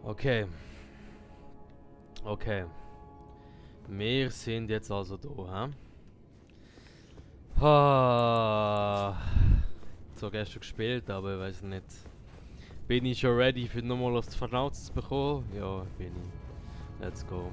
Okay. Okay. Wir sind jetzt also da, hä? So gestern gespielt, aber ich weiß nicht. Bin ich schon ready für nochmal aufs Vernauz zu bekommen? Ja, bin ich. Let's go.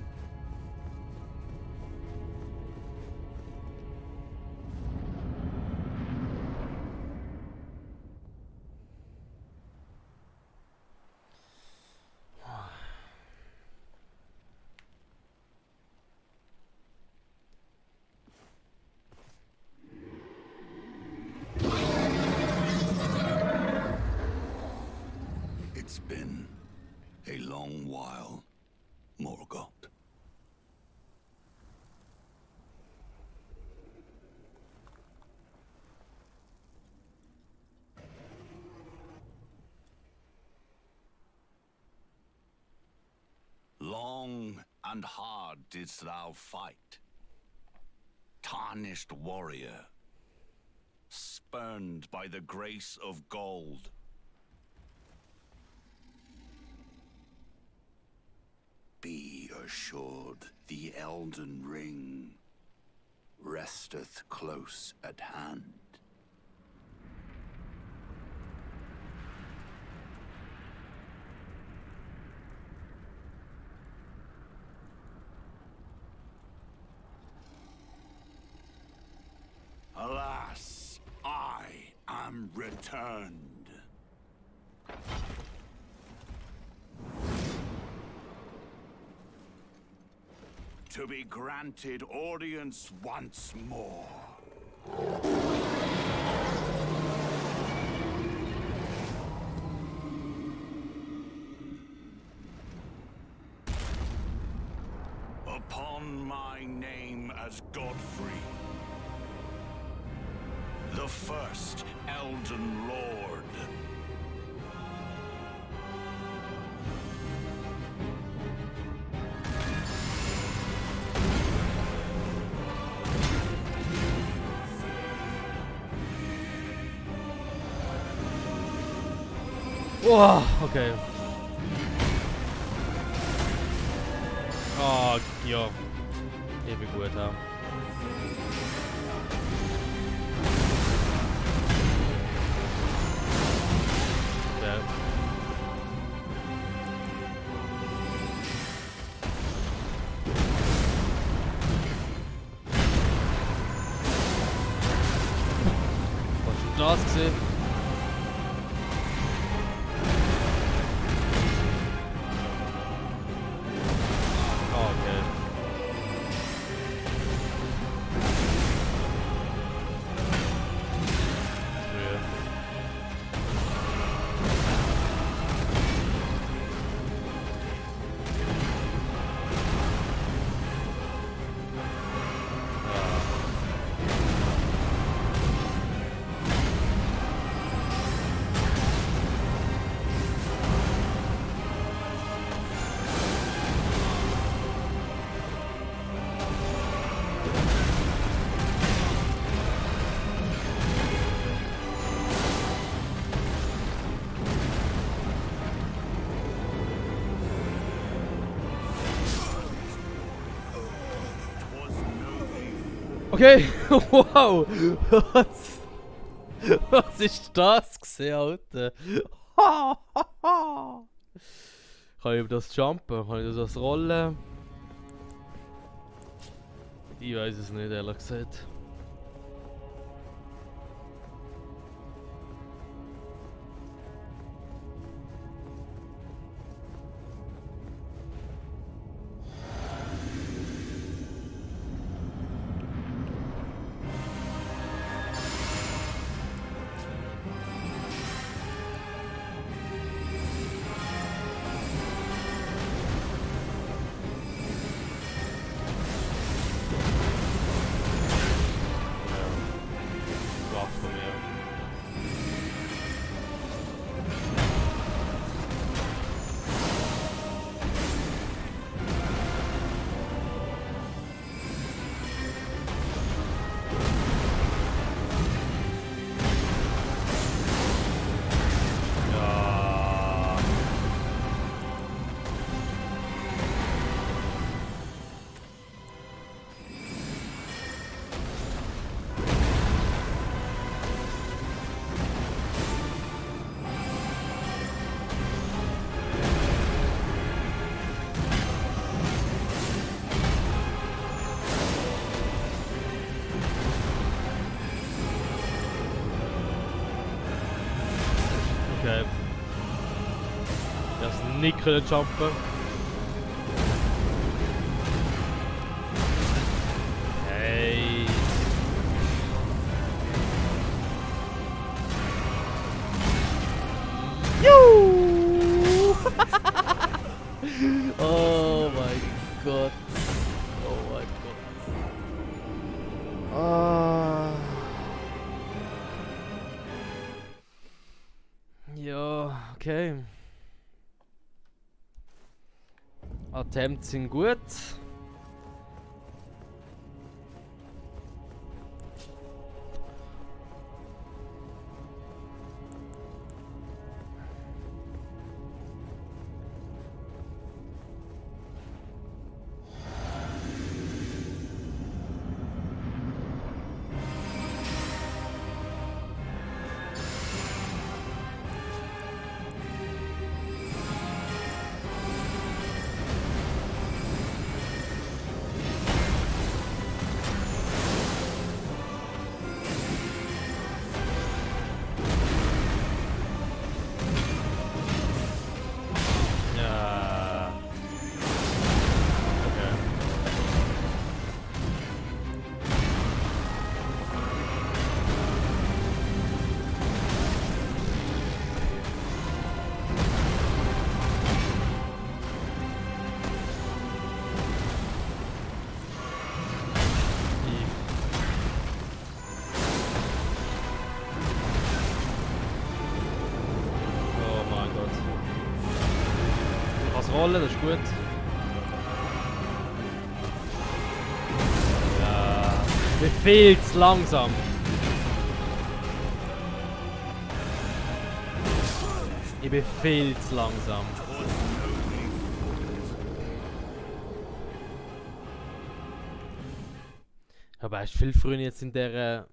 It's been a long while, Morgoth. Long and hard didst thou fight, tarnished warrior, spurned by the grace of gold. Be assured the Elden Ring resteth close at hand. Alas, I am returned. To be granted audience once more. Upon my name as Godfrey, the first Elden Lord. Wow, okay. Oh, ja. Ewig gut, ja. Okay. Was ist denn das gesehen? Okay, wow! Was ist das gesehen, Alter? Kann ich über das jumpen? Kann ich über das rollen? Ich weiß es nicht, ehrlich gesagt. nicht können jumpen. Hey. Juhu! Oh mein Gott. Oh mein Gott. Ah. Ja, okay. Attempts sind gut. Rollen, das ist gut. Ja, ich bin viel zu langsam. Ich bin viel zu langsam. Aber er ist viel früher jetzt in der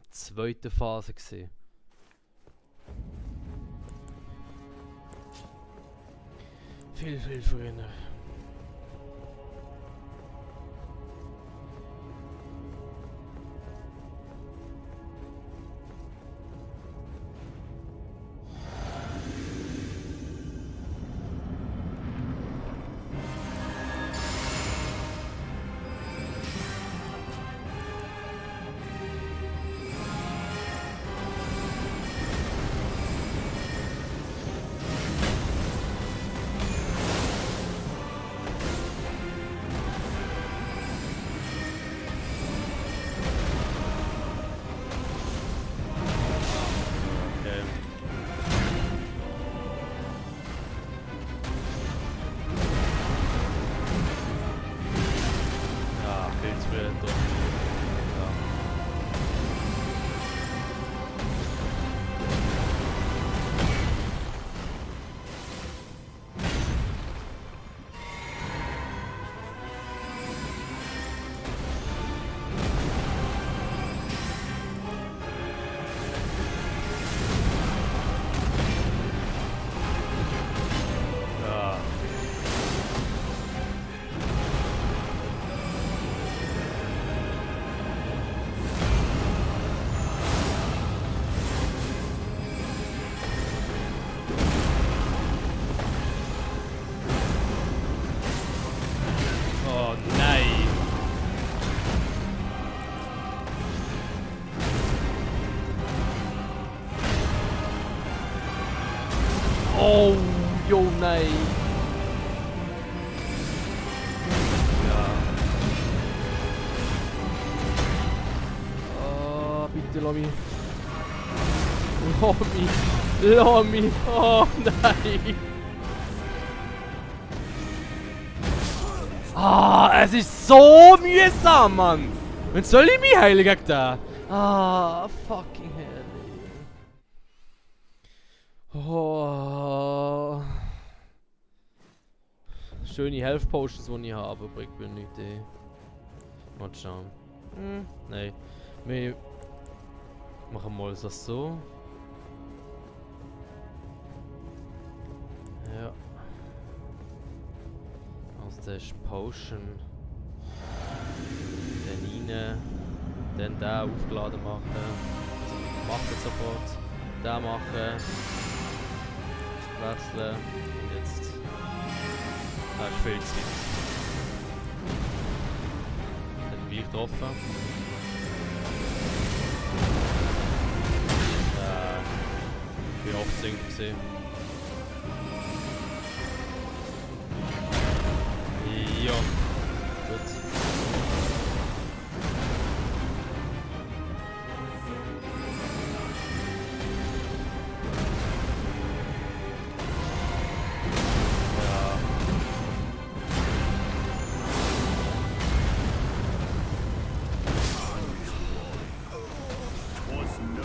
zweiten Phase gesehen. Viel früher. Oh, jo, nein. Ja. Oh, bitte, lass mich. Lass mich. Oh, nein. Ah, es ist so mühsam, Mann. Wann soll ich mich heilen gegen den? Ah, fucking hell. Oh. Schöne Health Potions, die ich habe, bringt mir nichts. Mal schauen. Nein. Wir machen mal das so. Ja. Also das ist Potion. Dann rein. Dann den aufgeladen machen. Also ich mache das sofort. Den machen. Wechseln. Und jetzt Das ist viel Zeit. Hat ihn gleich getroffen. Ich bin off-sync gesehen. Ja. Gut. Was no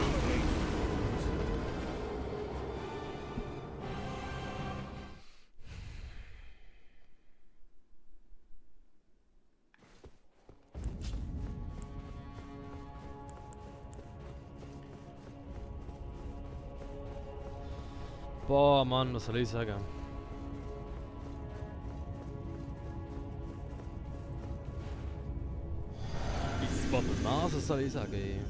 Boah, Mann, was soll ich sagen? Ist bei der Nase, soll ich sagen. Ey.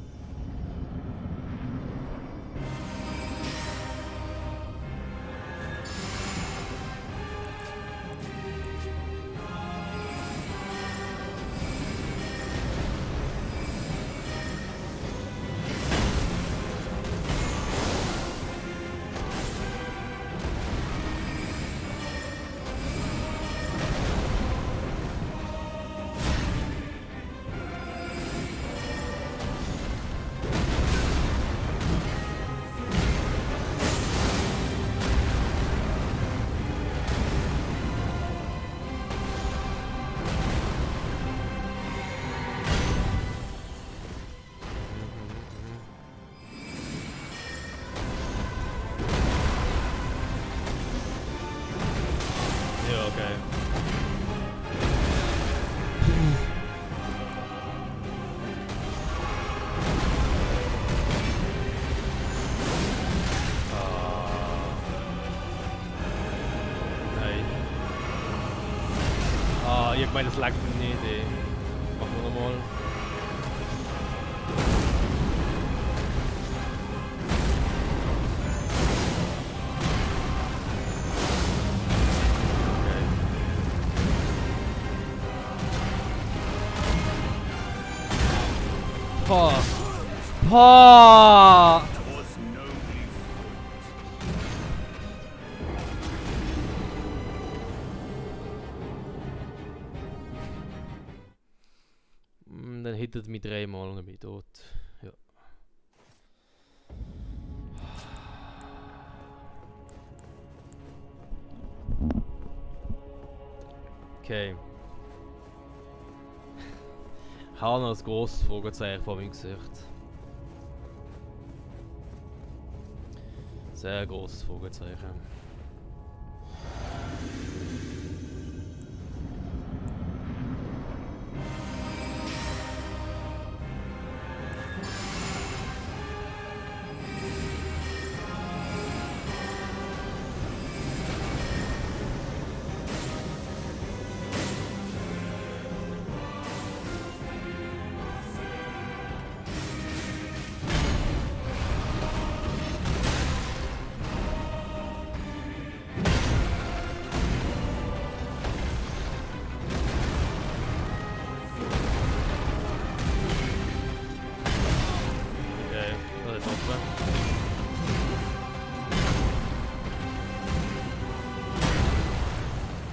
Ja, okay. Nein. Ich meine, das lag mir nicht, ey. Machen wir nochmal. Boah. Boah. was nobly Dann hittet mich dreimal und dann bin ich tot. Ja. Okay. Ich habe noch ein grosses Fragezeichen vor meinem Gesicht. Sehr grosses Fragezeichen. Okay, das ist offen.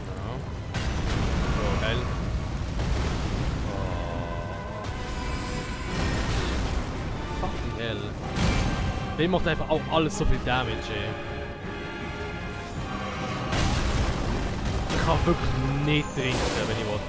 Ja. So, geil. Oh. Fucking hell. Dem macht einfach auch alles so viel Damage, ey. Ich kann wirklich nicht trinken, wenn ich will.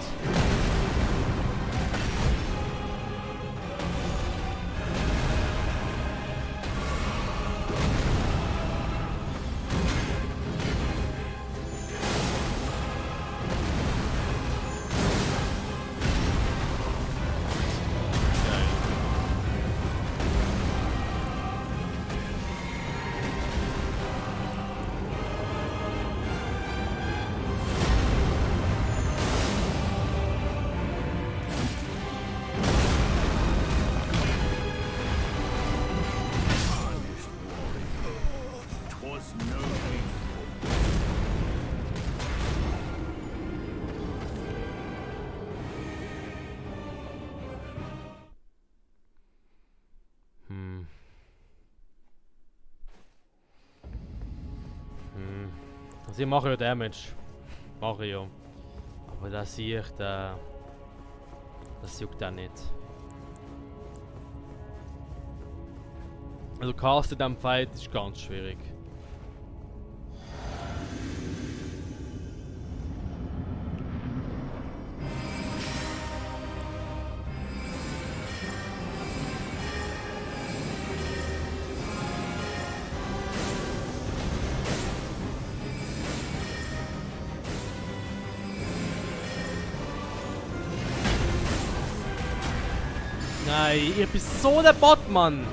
Also ich mache ja Damage. Mache ich ja. Aber das sehe ich, das juckt auch nicht. Also casten in diesem Fight ist ganz schwierig. Nein, ihr bist so der Bot, Mann!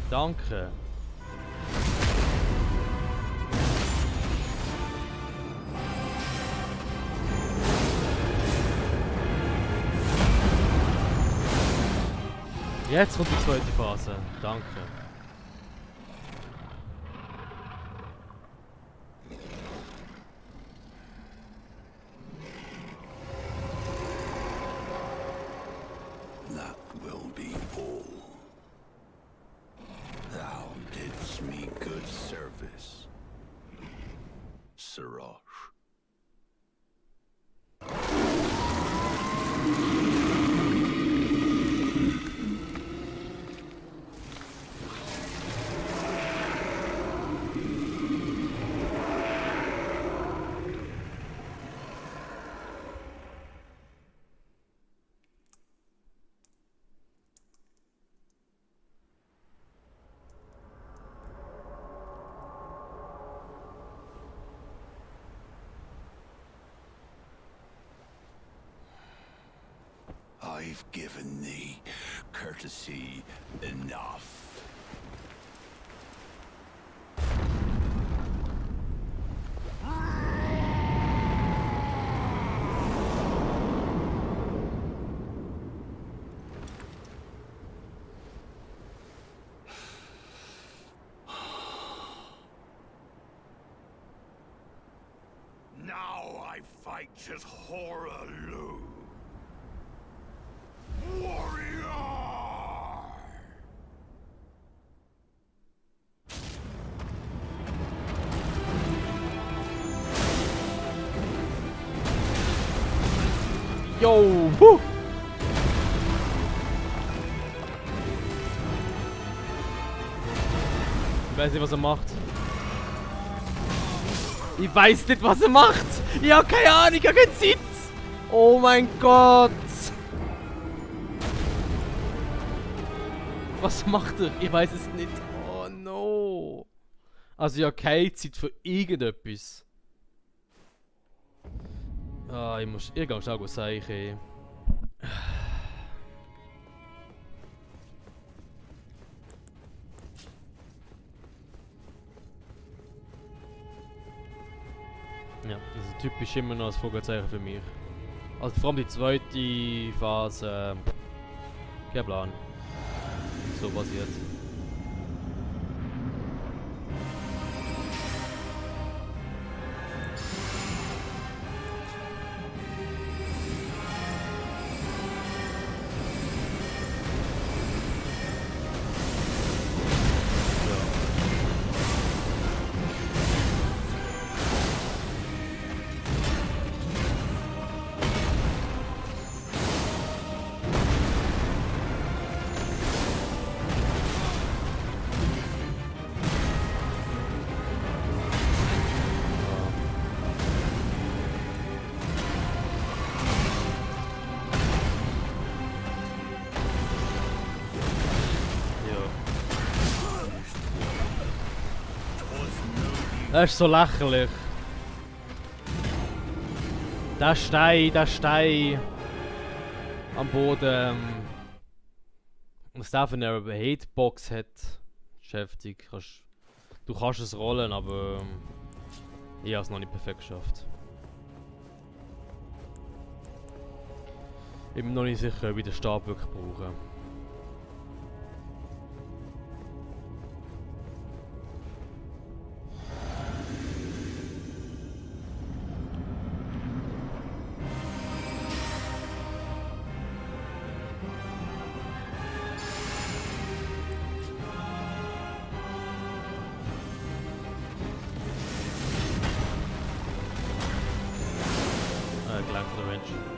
Danke. Jetzt kommt die zweite Phase. Danke. That will be all. Thou didst me good service, Sirosh. I've given thee courtesy enough. Now I fight as Horalu. Warrior! Yo! Huh. Ich weiß nicht, was er macht. Ich weiß nicht, was er macht! Ich hab keine Ahnung, ich hab keinen Sitz! Oh mein Gott! Was macht er? Ich weiß es nicht. Oh no! Also ja, keine Zeit für irgendetwas. Ah, ich muss irgendwann schnell sagen. Ja, das ist typisch immer noch ein Vogelzeichen für mich. Also vor allem die zweite Phase. Kein Plan. So passiert. Das ist so lächerlich. Der Stein am Boden. Was der für eine Hitbox hat, ist heftig. Du kannst es rollen, aber ich habe es noch nicht perfekt geschafft. Ich bin mir noch nicht sicher, ob ich den Stab wirklich brauche. Damage.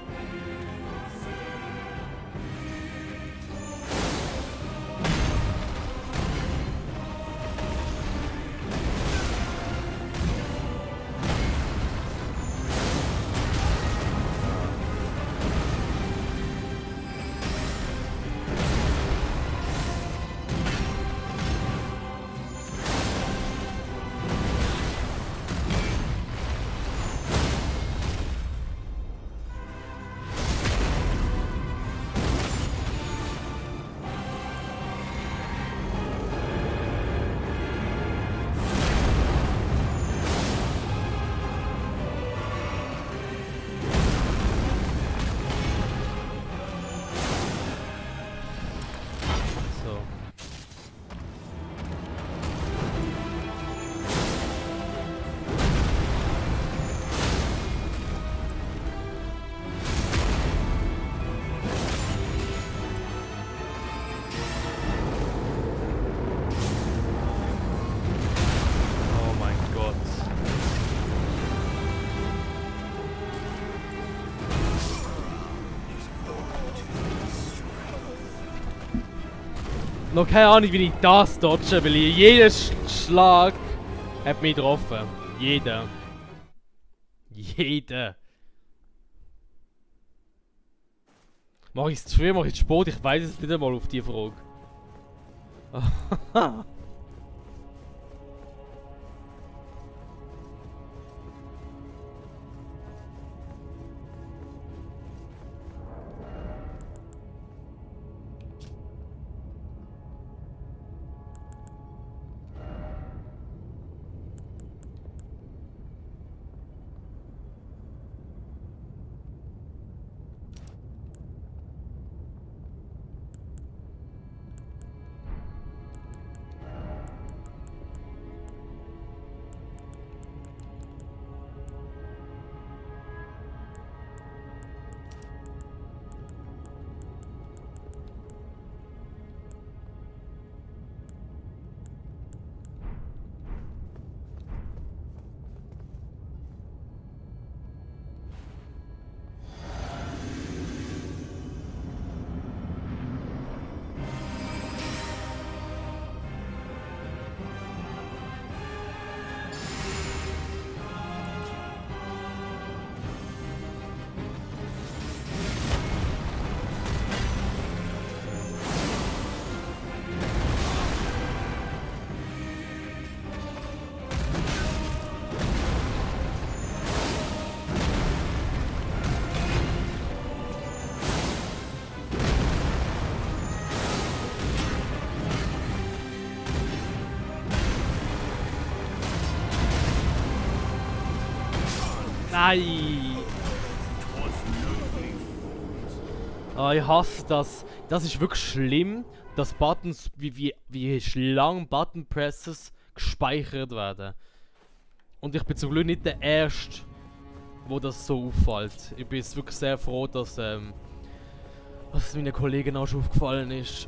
So. Oh mein Gott. Noch keine Ahnung, wie ich das dodge, weil jeder Schlag hat mich getroffen. Jeder. Jeder. Mach ich es zu früh, mach ich es spät? Ich weiß es nicht einmal auf die Frage. Nein! Oh, ich hasse das. Das ist wirklich schlimm, dass Buttons, wie lang Button Presses gespeichert werden. Und ich bin zum Glück nicht der Erste, wo das so auffällt. Ich bin jetzt wirklich sehr froh, dass was meinen Kollegen auch schon aufgefallen ist,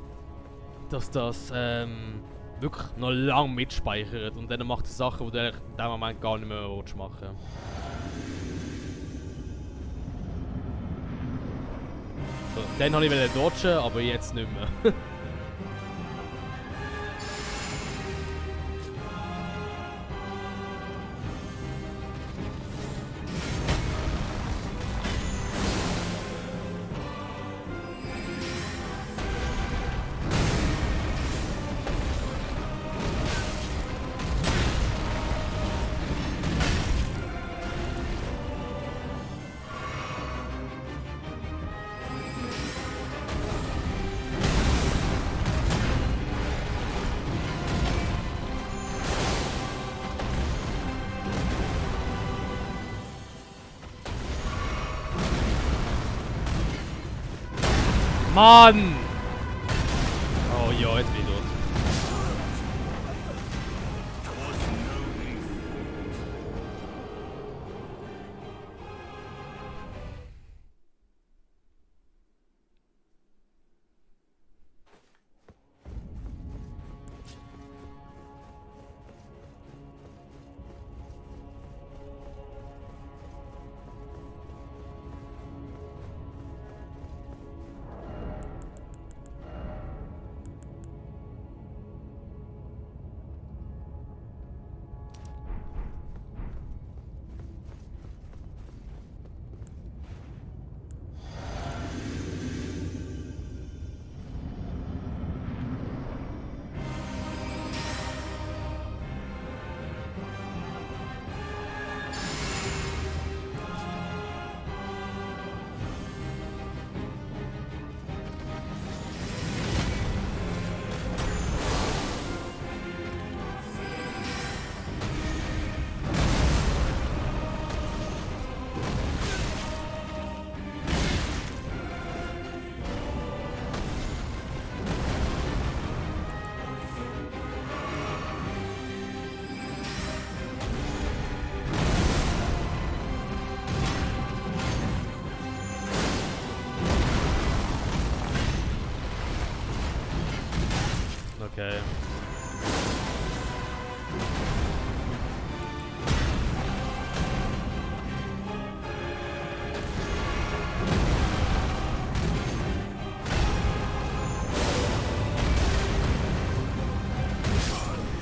dass das wirklich noch lang mitspeichert und dann macht es Sachen, die du eigentlich in dem Moment gar nicht mehr machen willst. So, den wollte ich dodgen, aber jetzt nicht mehr. Mann! Oh ja, jetzt bin ich tot. Okay.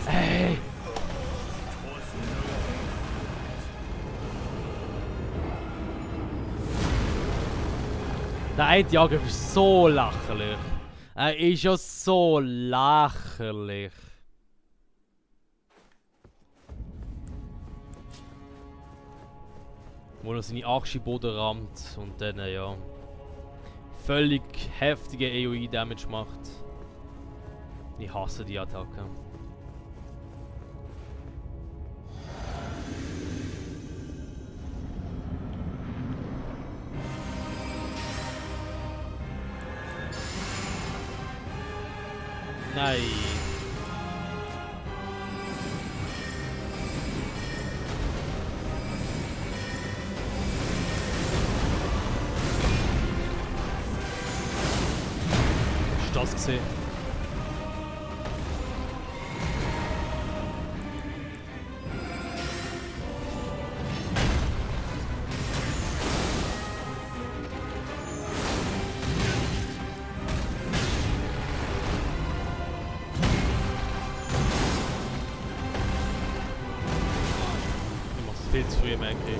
Ey! Der eine Jagd ist so lächerlich. Er ist ja so lächerlich. Wo er seine Axt im Boden rammt und dann, ja, völlig heftige AoE-Damage macht. Ich hasse die Attacke. Nein. Hast du das gesehen? Ich mach's viel zu früh im Angriff.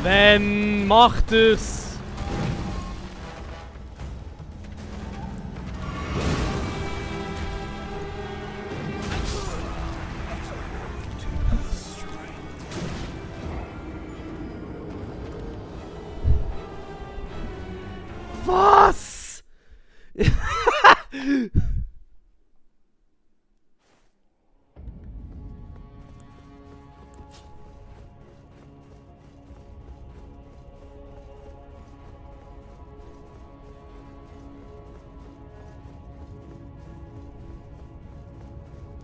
Wenn macht es! Was?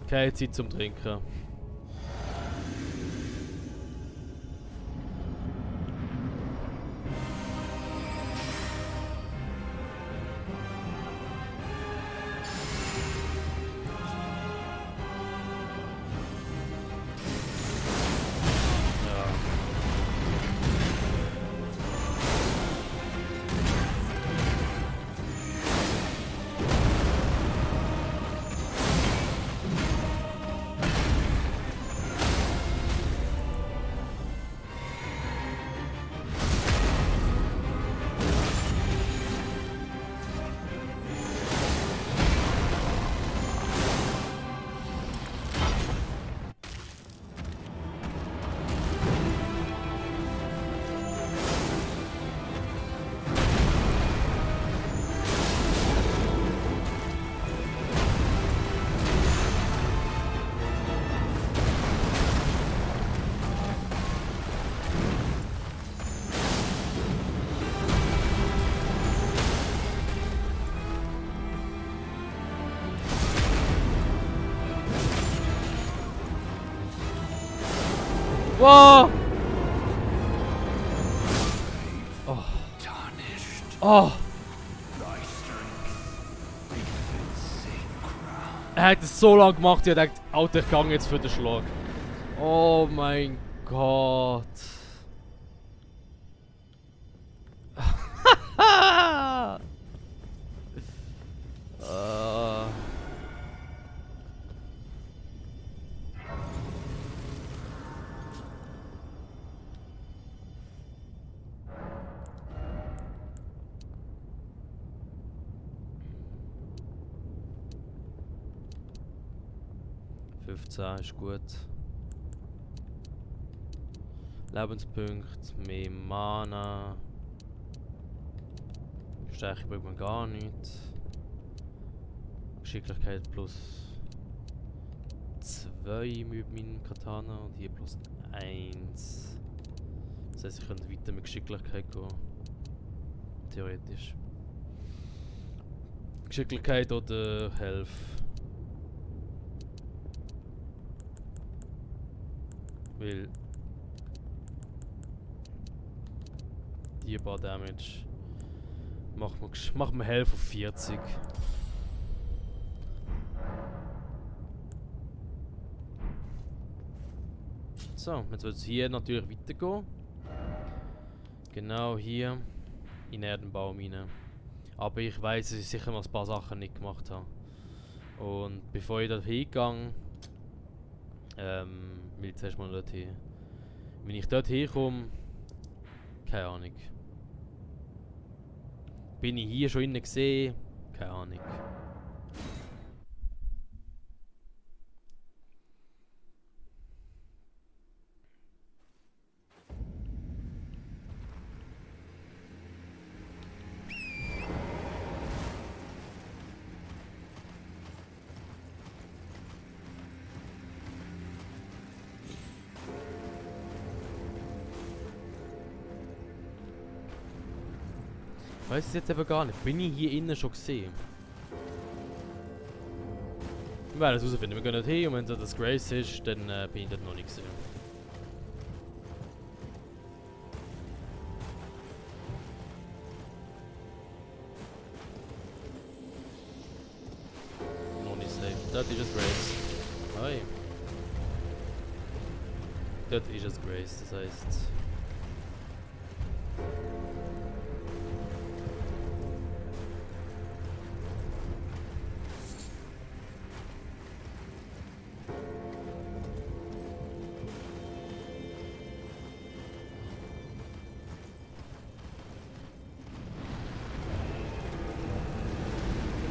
'Keine Zeit zum Trinken. Ja. Wow! Oh. Oh! Er hat es so lange gemacht, ich dachte, Alter, ich gehe jetzt für den Schlag. Oh mein Gott. äh. 15 ist gut. Lebenspunkte, mehr Mana. Stärke bringt man gar nicht. Geschicklichkeit plus 2 mit meinem Katana und hier plus 1. Das heisst, ich könnte weiter mit Geschicklichkeit gehen. Theoretisch. Geschicklichkeit oder Health. Weil die paar Damage machen wir Health auf 40. So, jetzt wird es hier natürlich weitergehen. Genau hier in den Erdenbaum rein. Aber ich weiß, dass ich sicher noch ein paar Sachen nicht gemacht habe. Und bevor ich da hingehe, will ich zuerst mal dorthin. Wenn ich dort hinkomme, keine Ahnung. Bin ich hier schon innen gesehen? Keine Ahnung. Ich weiß es jetzt aber gar nicht. Bin ich hier innen schon gesehen? Wir werden es herausfinden. Wir gehen dort hin und wenn das Grace ist, dann bin ich dort noch nicht gesehen. Noch nicht safe. Dort ist es Grace. Hi. Dort ist es Grace, das heißt...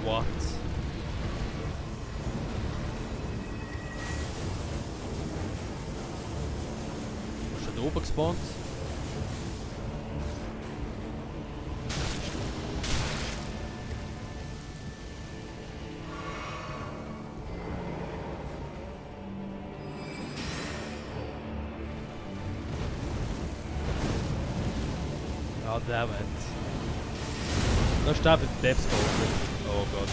What? Ist er da oben gespawnt? Ah, damn it. Da steht ein Death Spawn. Oh Gott.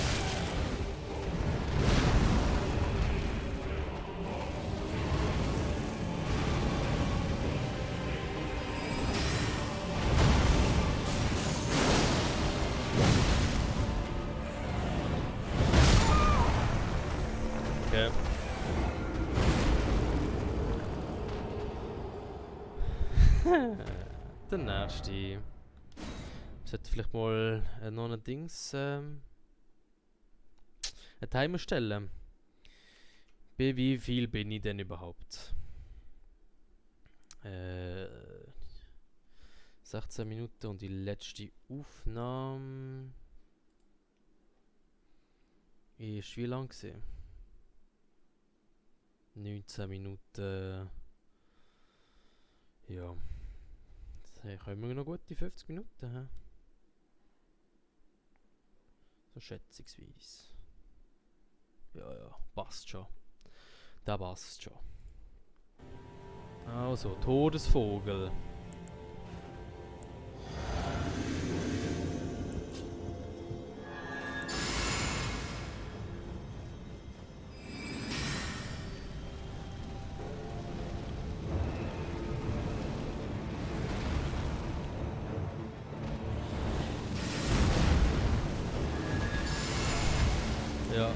Okay. Der nächste. Sollte vielleicht mal noch ein Dings. Einen Timer stellen. Bei wie viel bin ich denn überhaupt? 16 Minuten und die letzte Aufnahme ist wie lang gewesen? 19 Minuten. Ja. Das haben wir noch gute 50 Minuten. He? So schätzungsweise. Ja, passt schon. Da passt schon. Also, Todesvogel. Ja.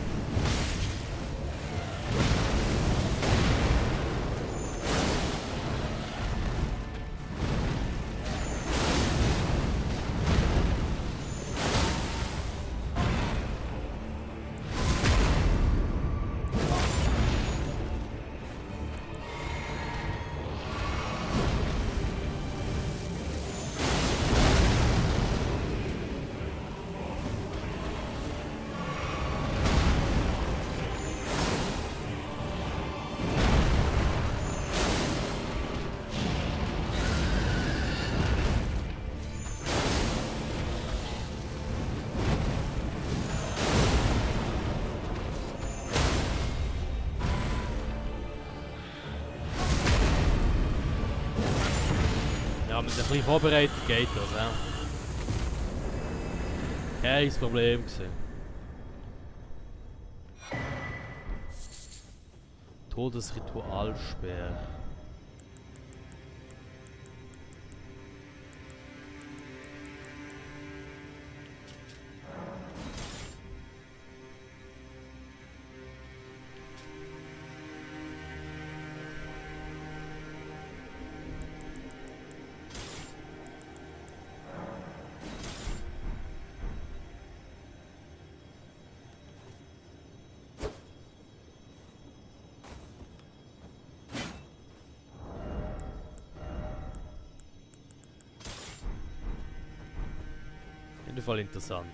Ja, mit ein bisschen Vorbereitung geht das, ja. Kein Problem gewesen. Todesritualsperr. Auf jeden Fall interessant.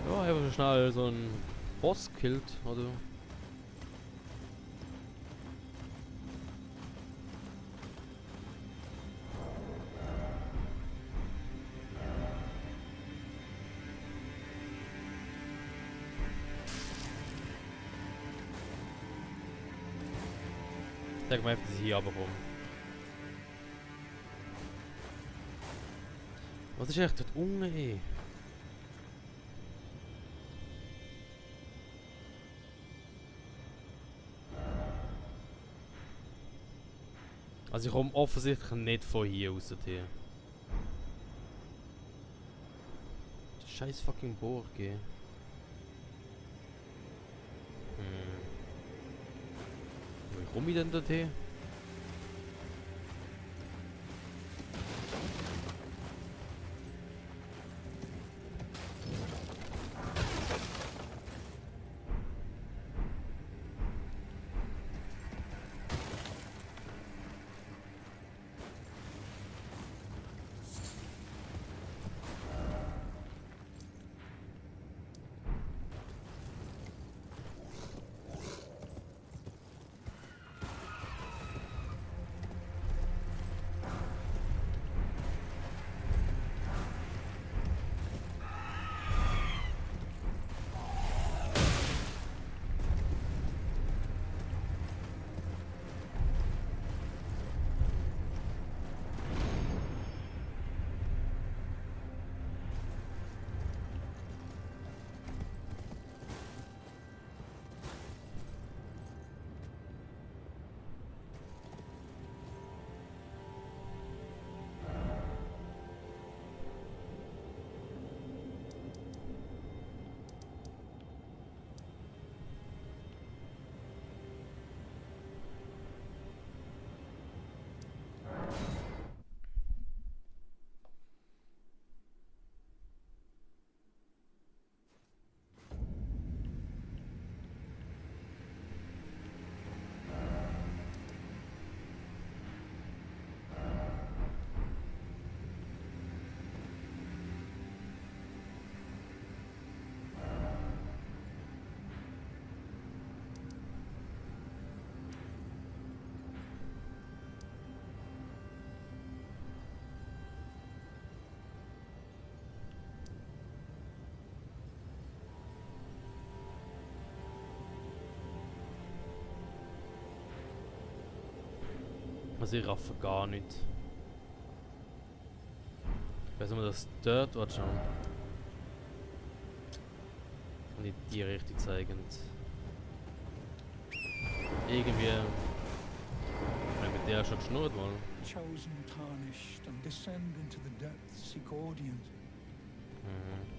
Ja, einfach schnell so einen Boss killt, oder? Sag mal einfach, dass ich hier runterkomme. Was ist echt dort unten, ey? Also ich komme offensichtlich nicht von hier aus hier. Scheiß fucking Burg, ey. Wie komme ich denn dorthin? Also ich raffe gar nicht. Ich weiß nicht, ob das dort wird schon. Nicht die Richtung zeigend. Irgendwie. Ich meine, mit der schon geschnurrt mal. Chosen, tarnished, and descend into the depths Sigordian. Mhm.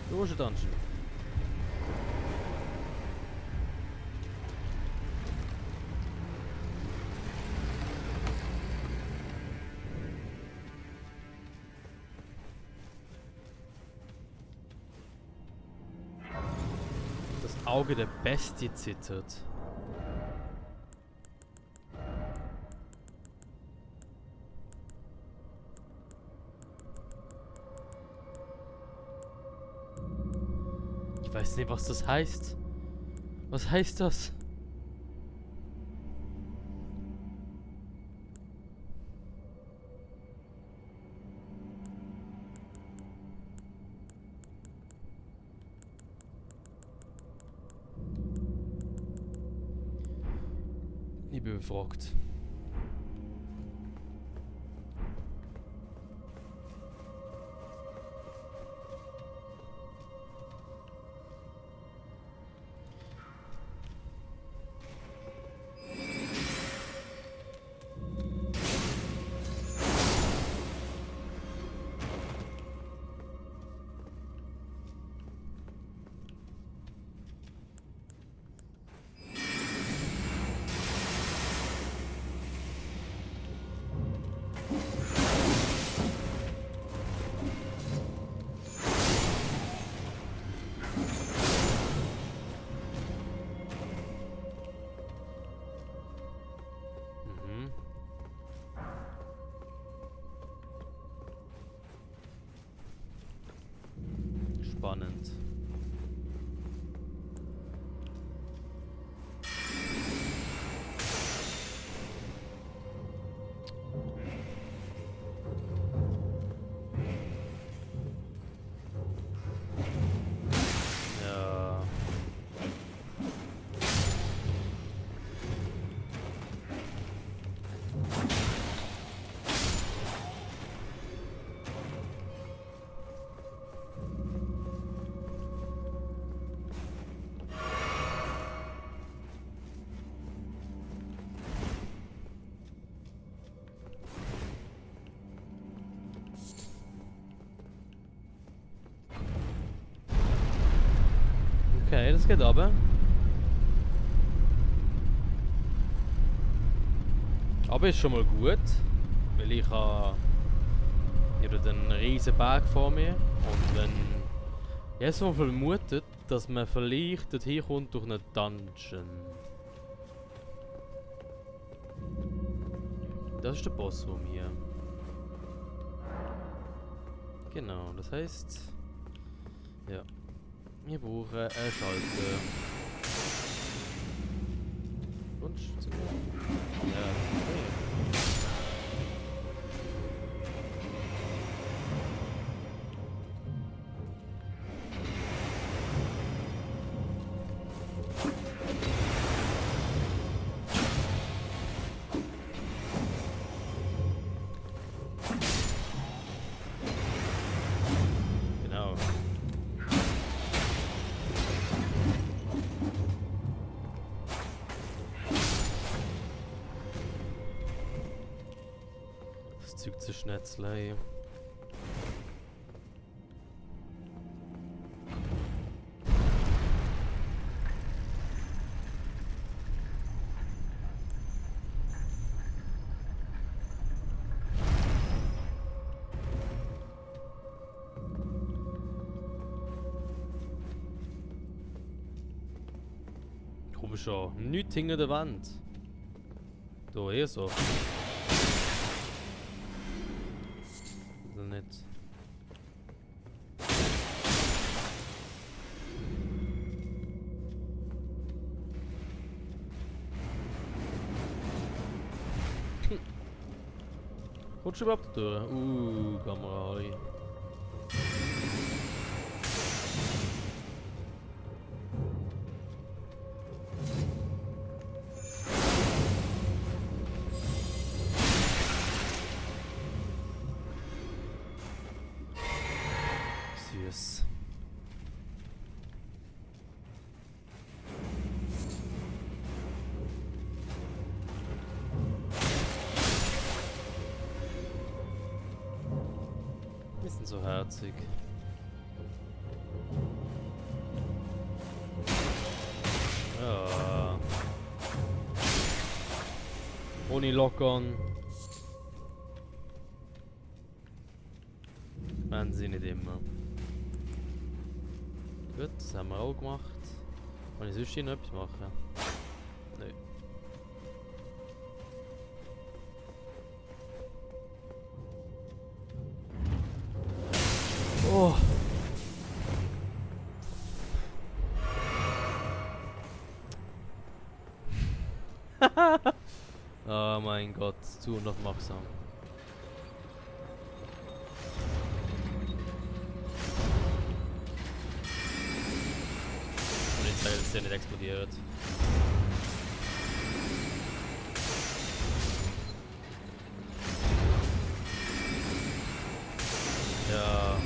Wo ist der Dungeon? Das Auge der Bestie zittert. Ich weiß nicht, was das heißt. Was heißt das? Ich bin befragt. Spannend. Ja. Okay, das geht aber. Aber ist schon mal gut, weil ich habe hier den riesen Berg vor mir und wenn jetzt mal vermutet, dass man vielleicht dorthin kommt durch einen Dungeon. Das ist der Bossraum hier. Genau, das heißt, ja. Wir brauchen einen Schalter. Wunsch zu mir. Ja, okay. Genau. Das Zeug zu schnetzeln. Komm schon, nichts hinter der Wand. Da eher so. Oder nicht? Kommst du überhaupt durch? Kamera. Süß. Die sind so herzig. ohne Lock-on. Wenn sie nicht immer. Gut, das haben wir auch gemacht. Kann ich sonst hier noch etwas machen? Nein. Oh! Oh mein Gott, zu unaufmerksam. Und jetzt dass der nicht explodiert. Ja.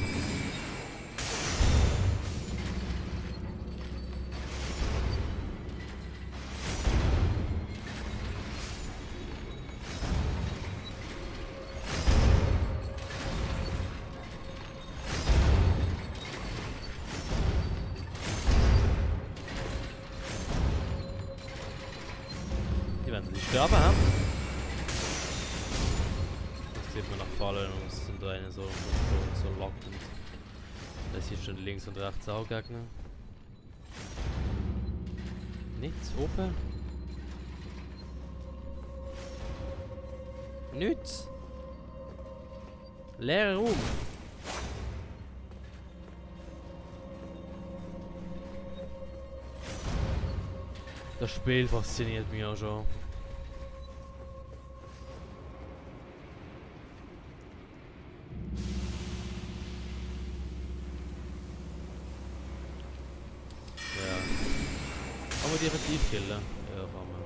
Die werden nicht sterben, hä? Das sieht man nach Fallen und es sind da eine so lockend. Das hier schon links und rechts auch Gegner. Nichts oben. Nichts. Leerer Raum. Das Spiel fasziniert mich auch schon. Ja. Kann man die effektiv killen? Ja, kann man.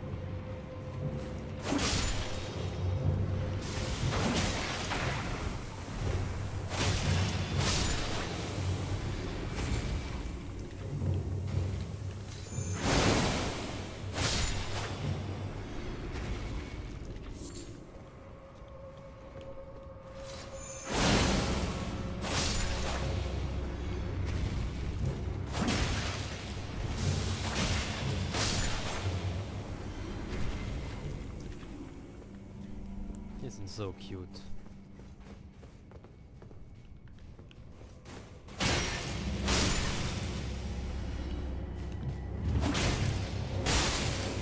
Die sind so cute.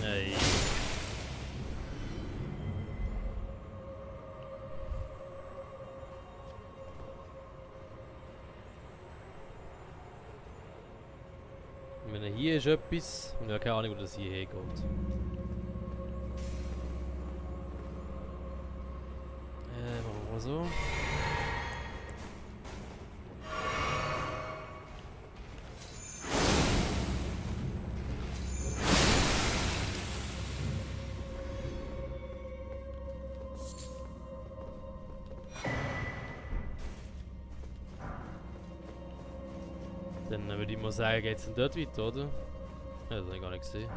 Ey. Ich meine, hier ist etwas und ich habe keine Ahnung, wo das hier hingeht. Machen wir mal so. Dann würde ich mal sagen, geht's dann dort weiter, oder? Ja, das habe ich gar nicht gesehen.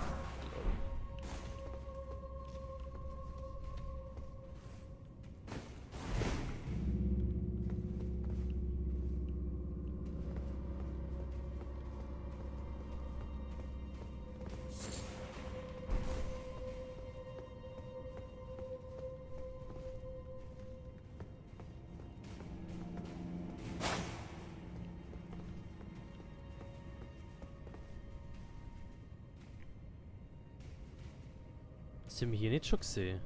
Sind wir hier nicht schon gesehen?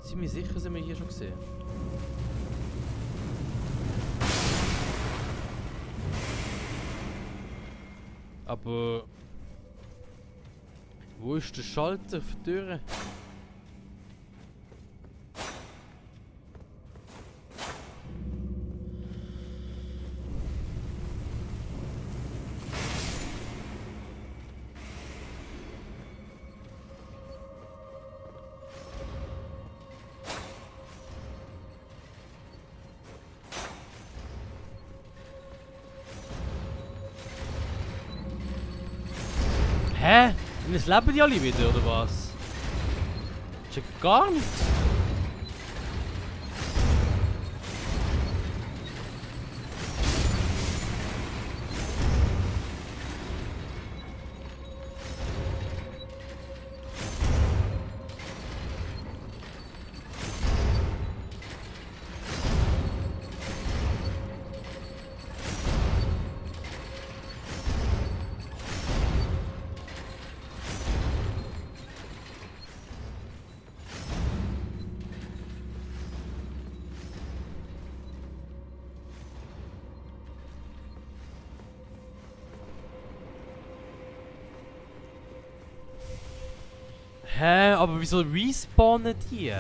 Sind wir sicher, sind wir hier schon gesehen? Aber... Wo ist der Schalter für die Türen? Hä? Und jetzt leben die alle wieder, oder was? Ist ja gar nicht. Hä, aber wieso respawnen die?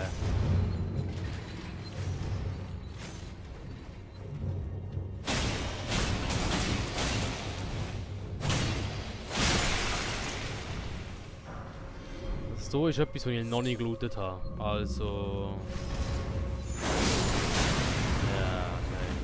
So ist etwas, was ich noch nicht gelootet habe. Also... Ja, okay.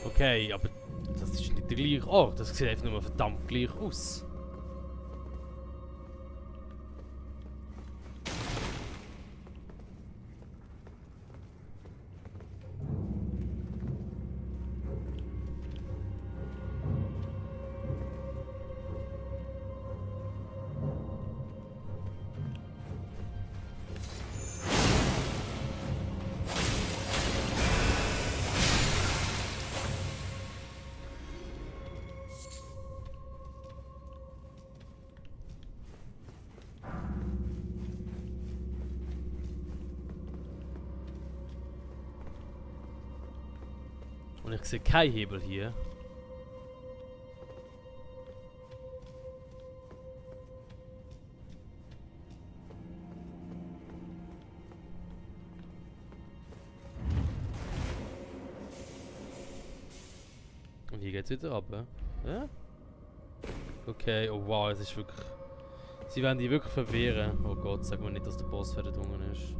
Okay, aber das ist nicht der gleiche Ort. Das sieht einfach nur verdammt gleich aus. Und ich sehe keinen Hebel hier. Und hier geht's wieder runter. Ja? Okay, oh wow, es ist wirklich... Sie werden die wirklich verwehren. Oh Gott, sag mal nicht, dass der Boss verdungen ist.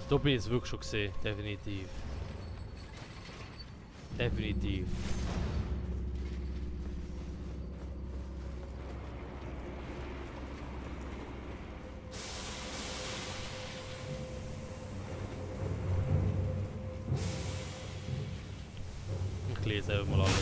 Da bin ich es wirklich schon gesehen, definitiv. Definitiv. Ich lese einfach mal alles.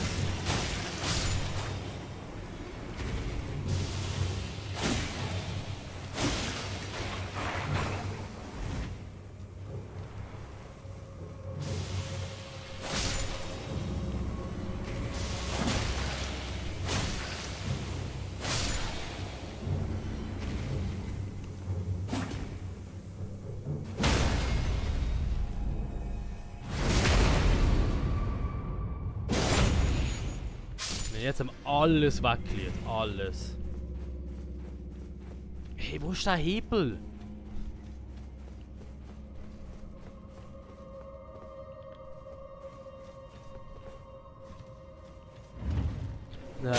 Jetzt haben wir alles weggeklärt. Alles. Hey, wo ist der Hebel? Nein.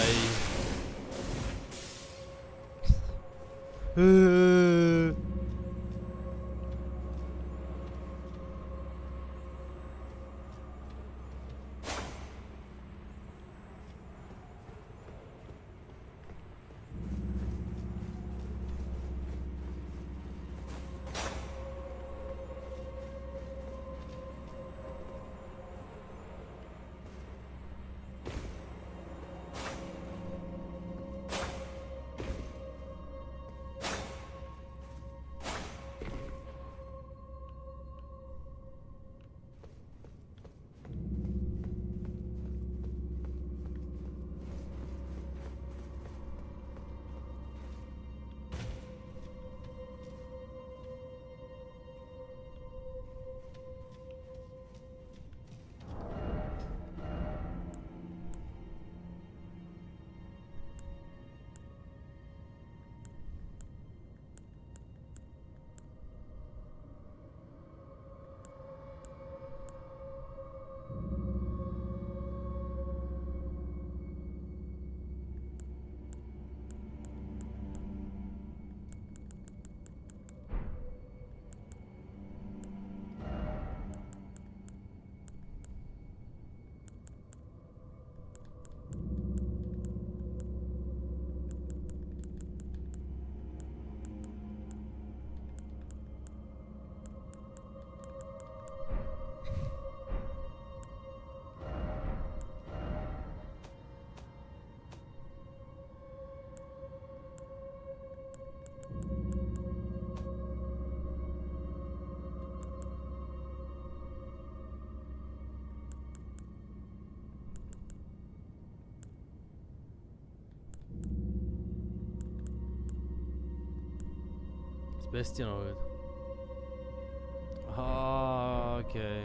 Bestie noch nicht. Ah, okay.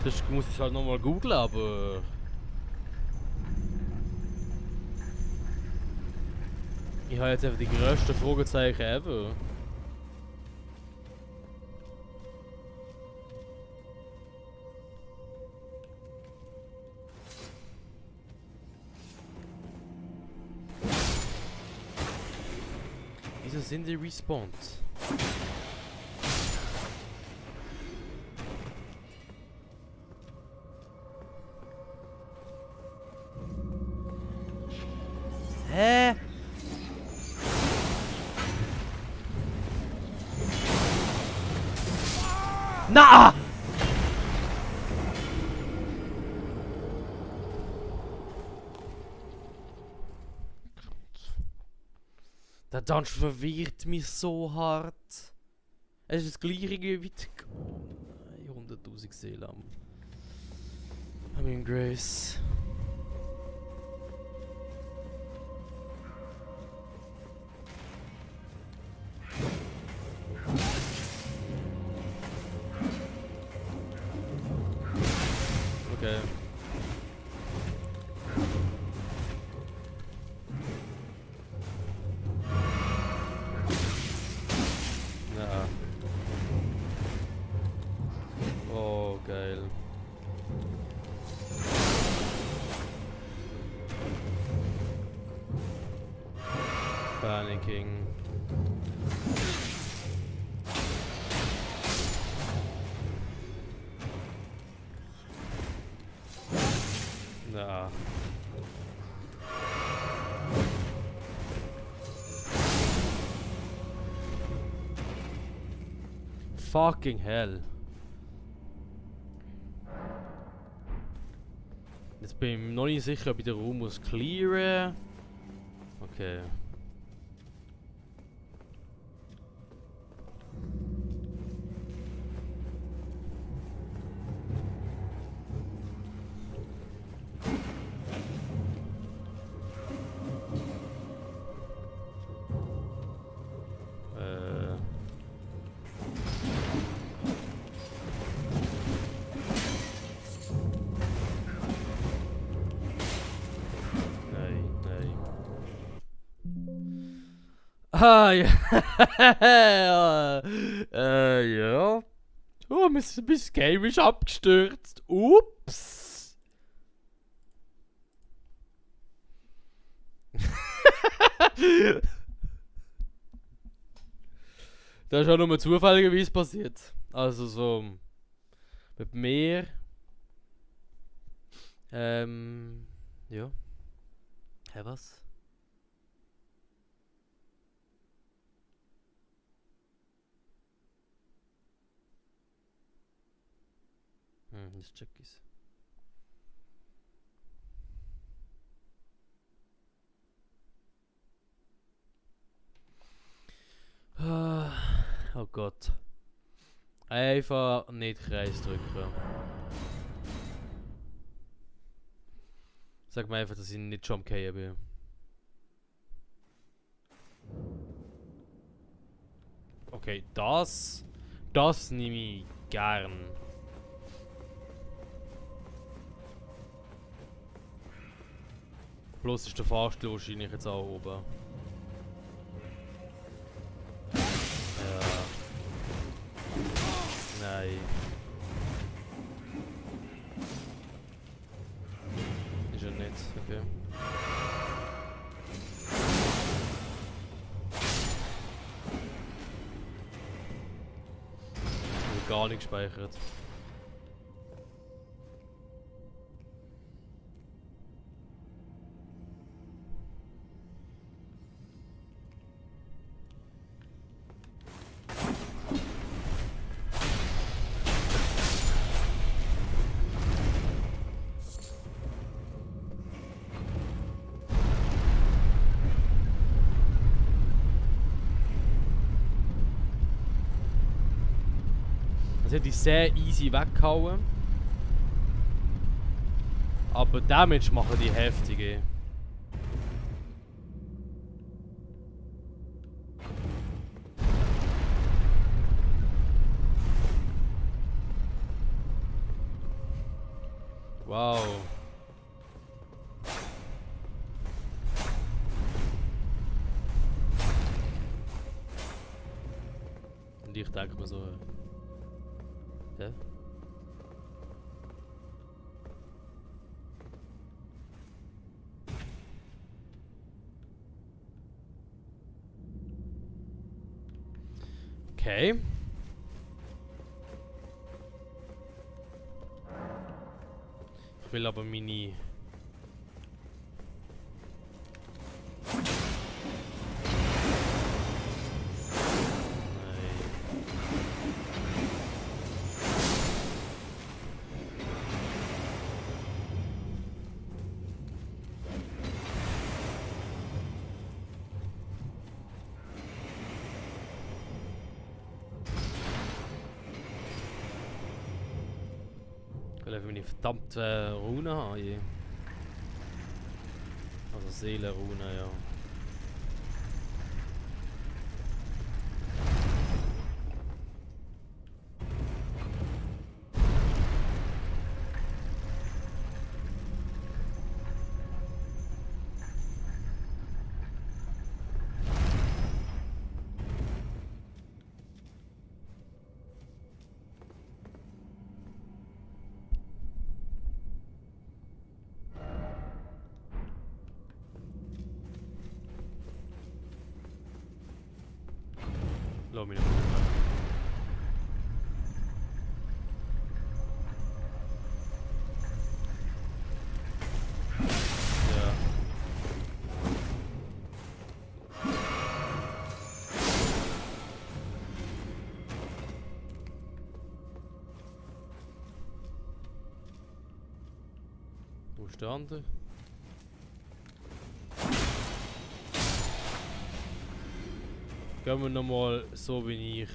Das muss ich halt nochmal googeln, aber... Ich habe jetzt einfach die grössten Fragezeichen ever. Wieso sind die respawned? Hä? Na! Der Dungeon verwirrt mich so hart. Es ist das gleiche wie die... Oh nein, 100.000 Seelen I mean Grace. Okay. Ja. Oh, geil. Panicking. Na. Fucking hell. Jetzt bin ich mir noch nicht sicher, ob ich den Raum muss clearen. Okay. Ah, ja. Ja. Oh, mein Game ist abgestürzt. Ups. Das ist auch nur zufälligerweise passiert. Also so... Mit mir... Ja. Hä, was? Das check ich's. Oh Gott. Einfach nicht Kreis drücken. Sag mir einfach, dass ich nicht Jumpcare bin. Okay, das nehme ich gern. Bloß ist der Fahrstuhl wahrscheinlich jetzt auch oben. Ja. Nein. Ist er nicht, okay. Gar nicht gespeichert. hätte ich sehr easy weggehauen. Aber Damage machen die heftige. Wow. Und ich denke mir so. Ja? Okay. Ich will aber meine... Ich will einfach meine verdammte Rune haben. Je. Also Seelenrune, ja. Lass mich nicht mehr. Ja. Wo ist der andere? Gehen wir nochmal so wie ich.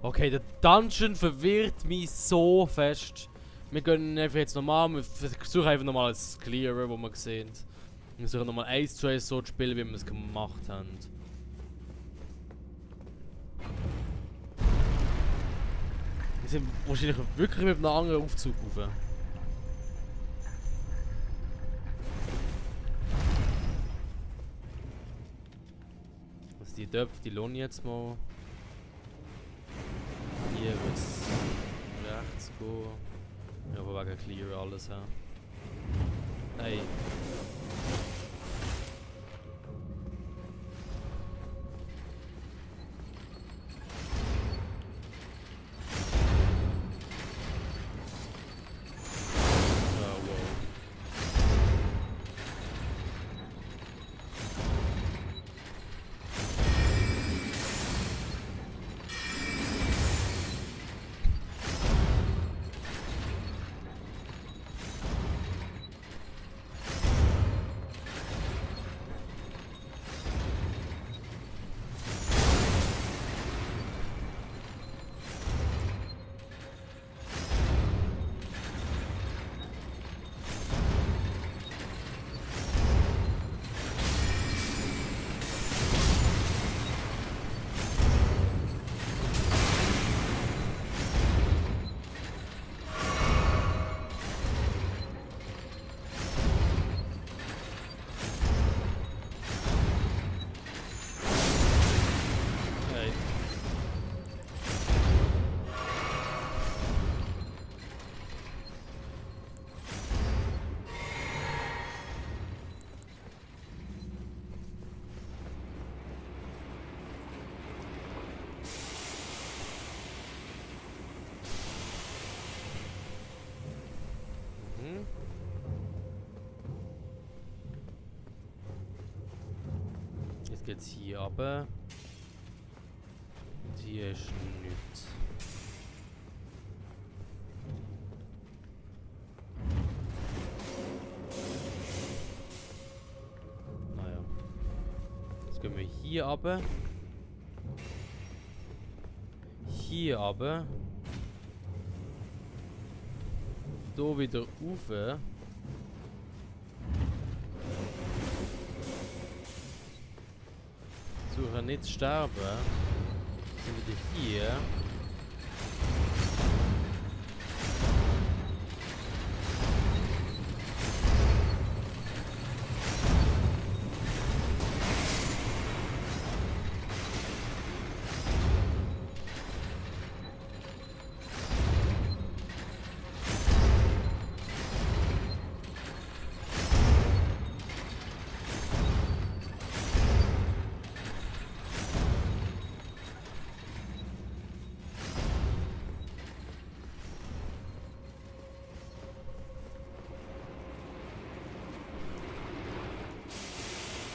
Okay, der Dungeon verwirrt mich so fest. Wir gehen einfach jetzt nochmal, wir versuchen einfach nochmal das Clearer, wo wir sehen. Wir versuchen nochmal Ace to Ace so zu spielen, wie wir es gemacht haben. Wir sind wahrscheinlich wirklich mit einem anderen Aufzug rauf. Also die Töpfe, die lohnen jetzt mal. Hier wird es rechts gehen. Ja, aber wegen Clear alles, ja. Hey. Jetzt geht's hier runter. Und hier ist nichts. Jetzt gehen wir hier runter. Hier runter. Da wieder rauf. Versuchen nicht zu sterben. Sind wieder hier.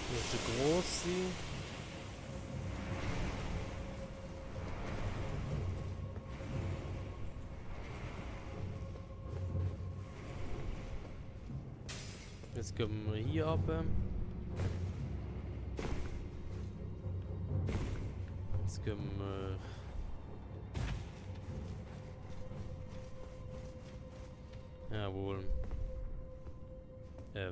Hier ist der Große. Jetzt gehen wir hier runter. Jetzt gehen wir... Jawohl. Hä?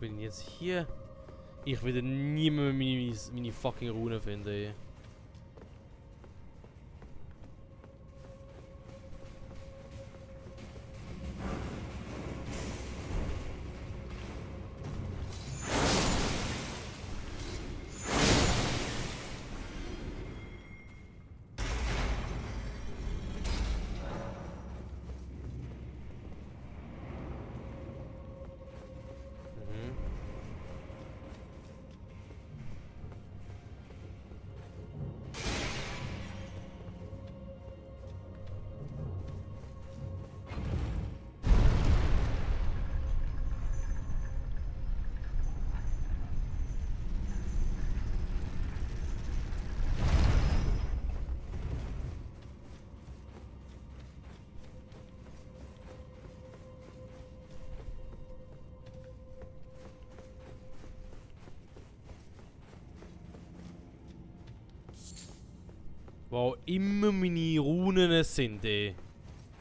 Bin ich jetzt hier? Ich werde nie mehr meine fucking Runen finden. Ey. Wo immer meine Runen sind, ey.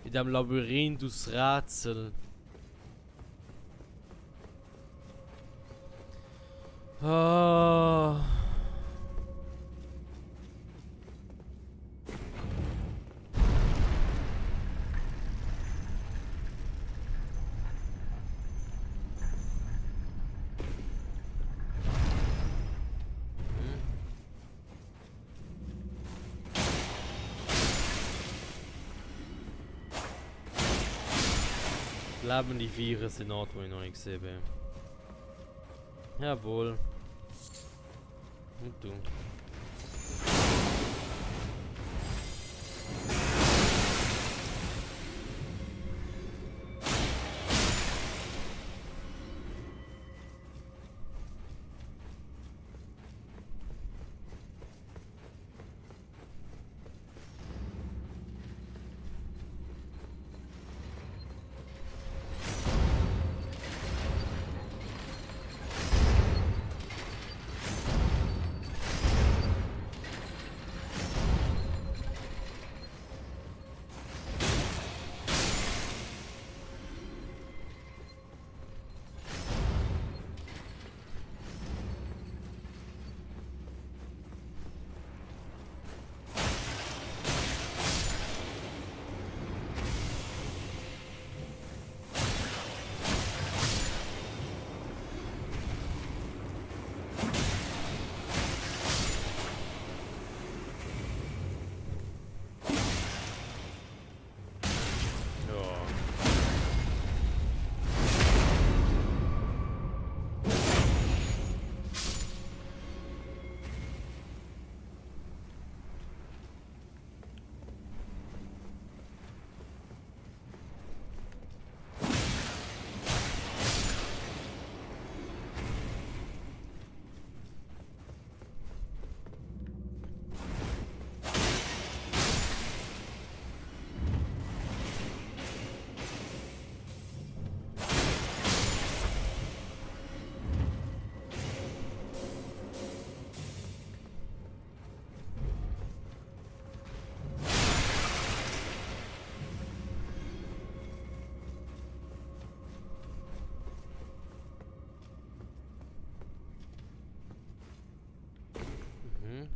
In diesem Labyrinth aus Rätsel. Ah. Lebende Viren sind Ort, die ich noch nicht gesehen habe. Jawohl. Und du. Mhm.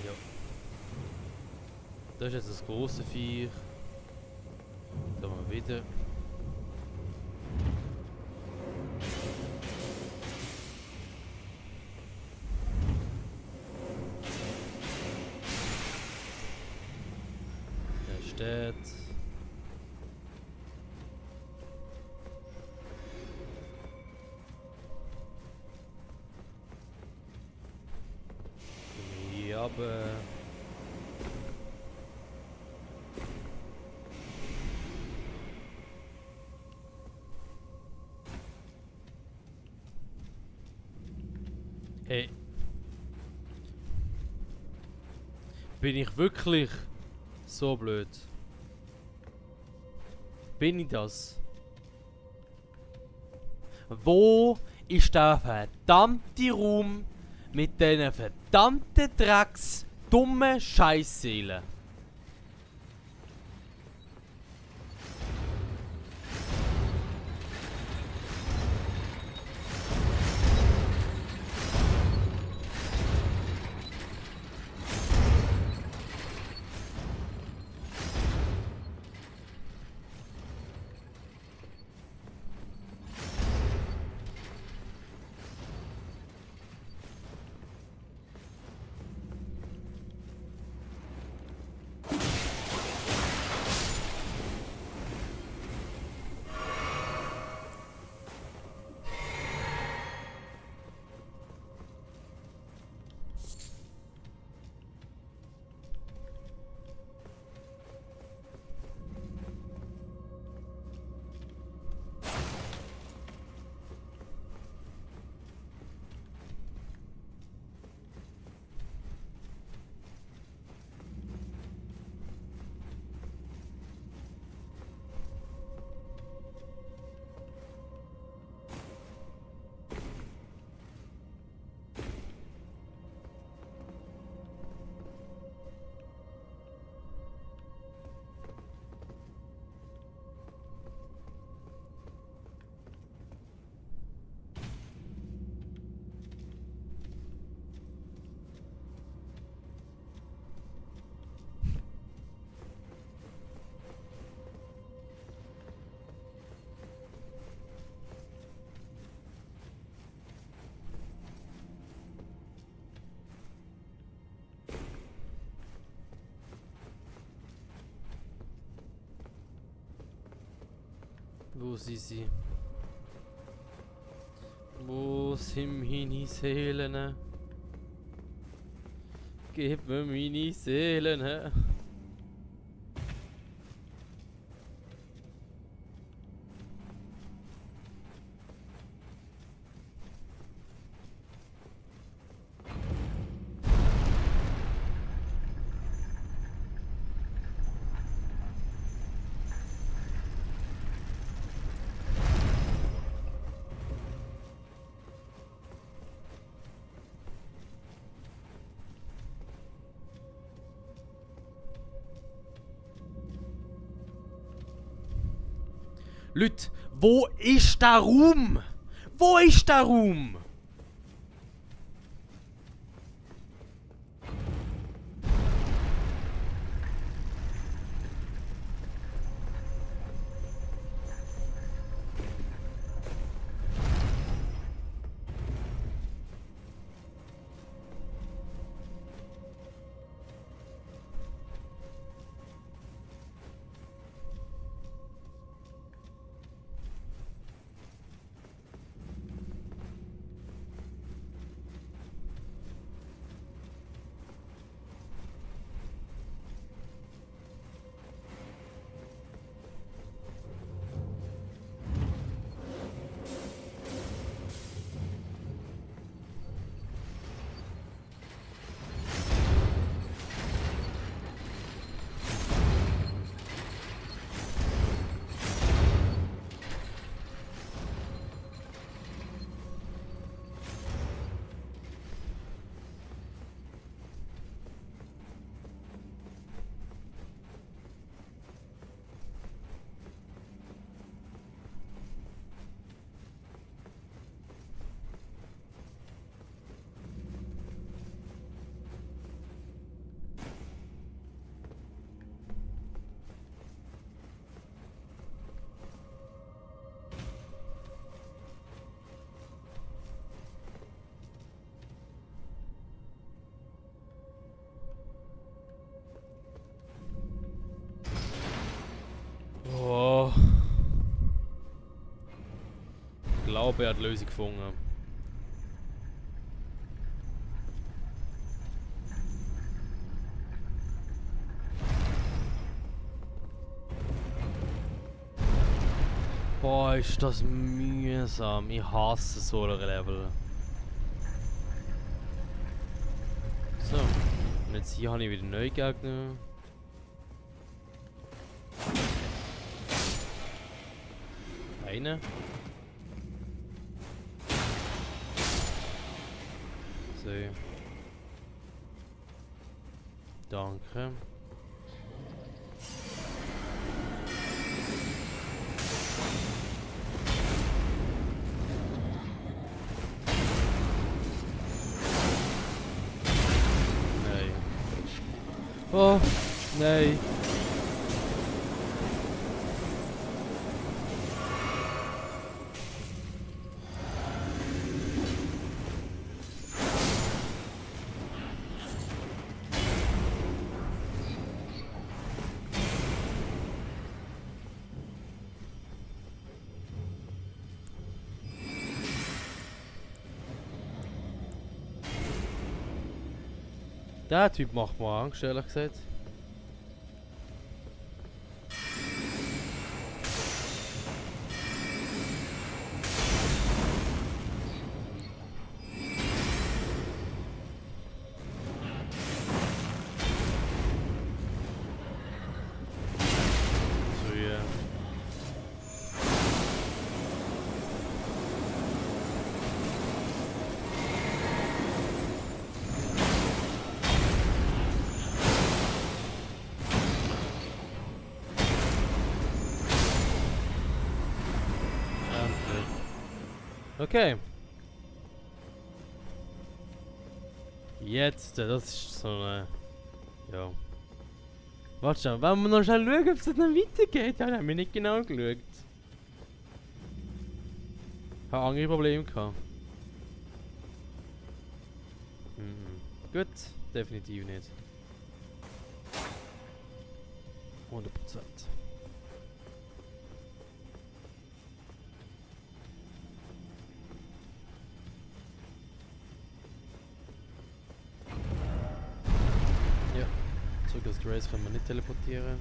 Ja. Das ist jetzt das große Viech. Da mal wieder. Der steht. Ja, aber. Hey. Bin ich wirklich so blöd? Bin ich das? Wo ist der verdammte Raum mit diesen verdammten Drecks dummen Scheißseelen? Wo sind sie? Wo sind meine Seelen? Gib mir meine Seelen. Leute, wo ist der Raum? Wo ist der Raum? Oh. Ich glaube, er hat die Lösung gefunden. Boah, ist das mühsam. Ich hasse so ein Level. So. Und jetzt hier habe ich wieder neue Gegner. Eine. So. Danke. Nein. Oh, nein. Der Typ macht mir Angst, ehrlich gesagt. So, ja. Okay. Jetzt, das ist so eine... Ja. Warte schon, wollen wir noch schnell schauen, ob es noch weitergeht? Ja, da haben wir nicht genau geschaut. Ich habe andere Probleme gehabt. Gut, definitiv nicht. 100%. Zurück aus Grace können wir nicht teleportieren.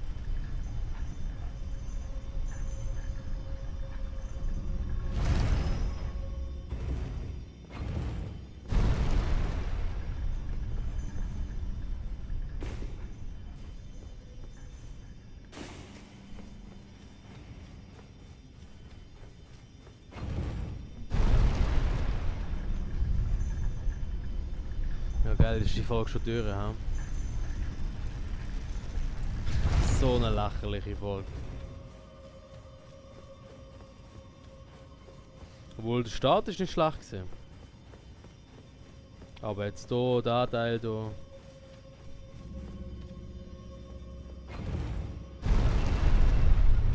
Ja geil, ist die Folge schon durch, ha? So eine lächerliche Folge. Obwohl der Start ist nicht schlecht gewesen. Aber jetzt hier, der Teil hier.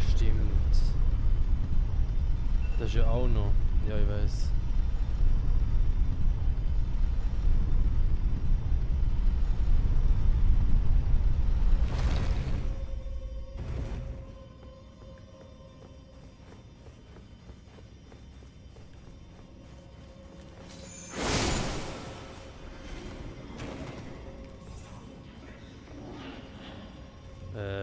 Stimmt. Das ist ja auch noch. Ja, ich weiß. Nein.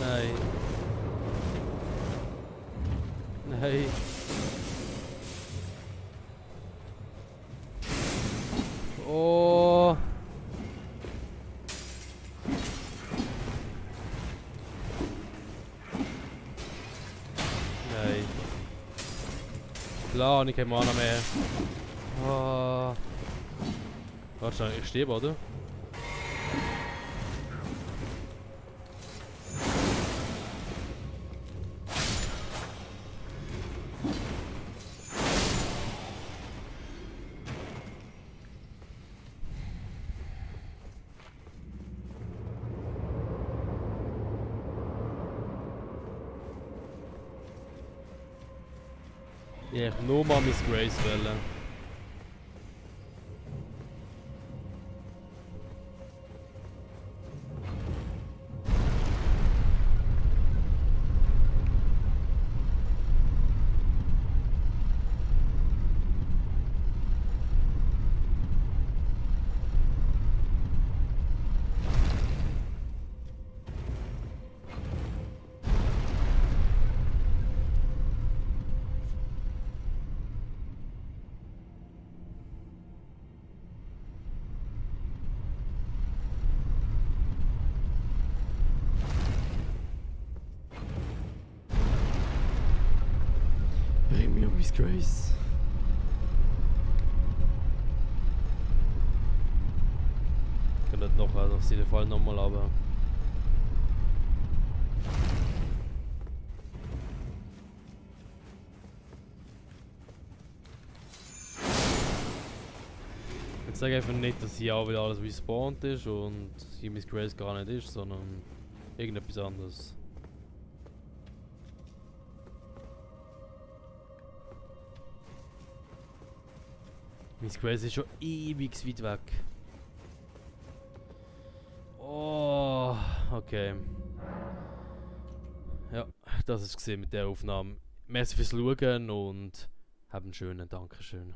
Nein. Nein. Oh. Nein. Klar, ich keine Mana mehr. Oh. Warte schon, ich stehe, oder? Ja, ich nur mal Miss Grace wählen. Bring mir Miss Grace. Ich kann das noch, also auf jeden Fall nochmal, aber. Ich sage einfach nicht, dass hier auch wieder alles respawned ist und hier Miss Grace gar nicht ist, sondern irgendetwas anderes. Miss Grace ist schon ewig weit weg. Oh, okay. Ja, das ist gesehen mit der Aufnahme. Merci fürs Schauen und habt einen schönen Dankeschön.